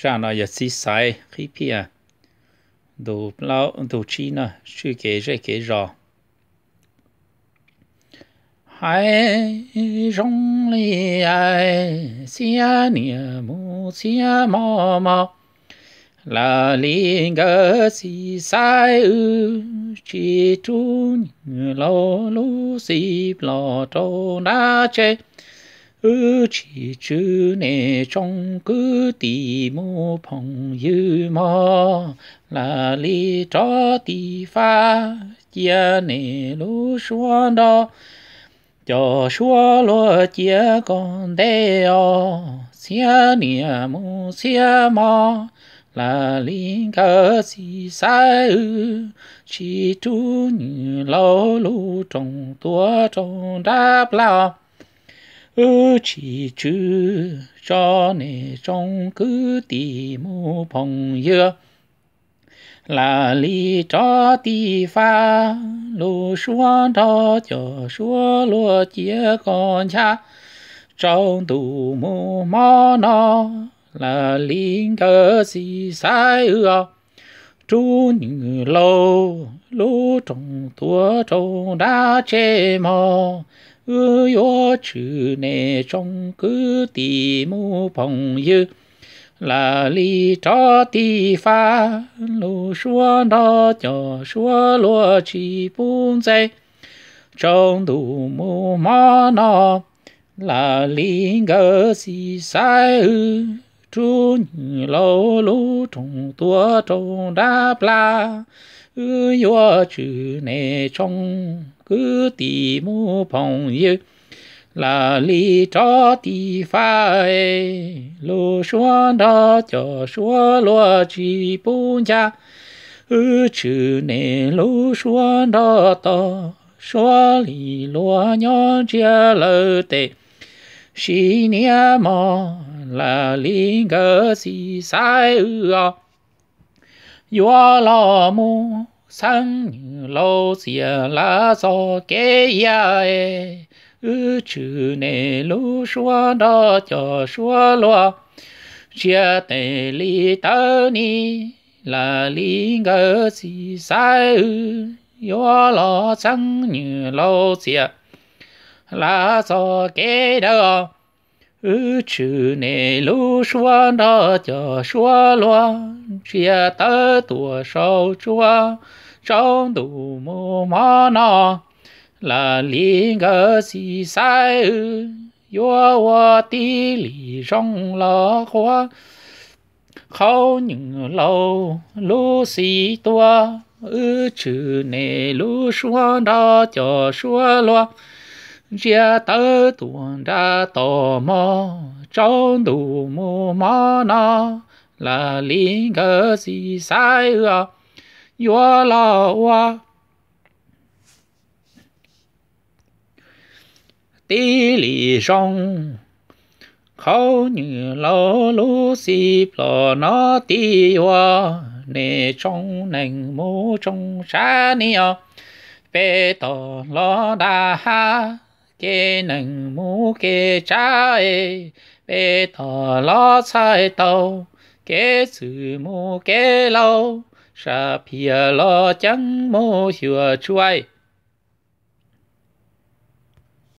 Zaj no yog txiv xaiv qhib phiaj, ntu tsib no, tswj kev zej kev zos. Hais zoo li hais, txhiab niam mus txhiab mos mos, lam li nkawd txiv xaiv wb, tsis rub nws laus lub xim plos rau nrab tsev. Wb tsis tswv niam tsoom kwv tij mus phooj ywg mog, lam li rov tim fab, cia niam lub suab nrog cov suab luag cia kom ntej os. Txhiab niam mus txhiab mos, lam li nkawd txiv xaiv wb, tsis rub nws laus lub rooj tuav rau nrab plab. Wb tsis tswv tso niam tsoom kwv tij mus phooj ywg, lam li rov tim fab, lub suab nrog cov suab luag cia kom ncha. Tsaus ntuj mus hmo no, lam li nkawd txiv xaiv wb os, rub nws laus lub rooj tuav rau nrab tsev mog. Wb yuav tswv niam tsoom kwv tij mus phooj ywg, lam li rov tim fab, lub suab nrog cov suab luag tsis pub ntxiv. Tsaus ntuj mus hmo no, lam li nkawd txiv xaiv wb, rub nws laus lub rooj tuav rau nrab plab. Wb yuav tswv niam tsoom kwv tij mus phooj ywg, lam li rov tim fab, lub suab nrog cov suab luag tsis pub ncha. Wb tswv niam lub suab nrog tog suab li luag nyob ntsiag lawv tes. Sim niam mog, lam li nkawd txiv xaiv wb os, yuav los mus txheeb nws laus txias lav txog kev ya. Wb tswv niam lub suab nrog cov suab luag, tsiaj tes li tawv ni, lam li nkawd txiv xaiv wb, yuav los txheeb nws laus txias lav txog kev dawb. Wb tswv niam lub suab nrog cov suab luag, tsiaj tawv tuaj saum tsuas, tsaus ntuj mus hmo no, lam li nkawd txiv xaiv wb, yuav ua tib li zoo los qhuav qhauv nws laus lub xim tuaj. Wb tswv niam lub suab nrog cov suab luag, tsiaj tawv tuaj nram toj hmo, tsaus ntuj mus hmo no, lam li nkawd txiv xaiv wb, yuav los ua tib li zoo qhauv nws laus lub xim plos no tib yuav. Nej tsoom neeg mus tsoo tshav ni os, peb tog los nram hav, kev neeg mus kev tsav es, peb tog los txhais tau, kev txwm mus kev laus, sab phiaj los ceev mus xyuas tsuas.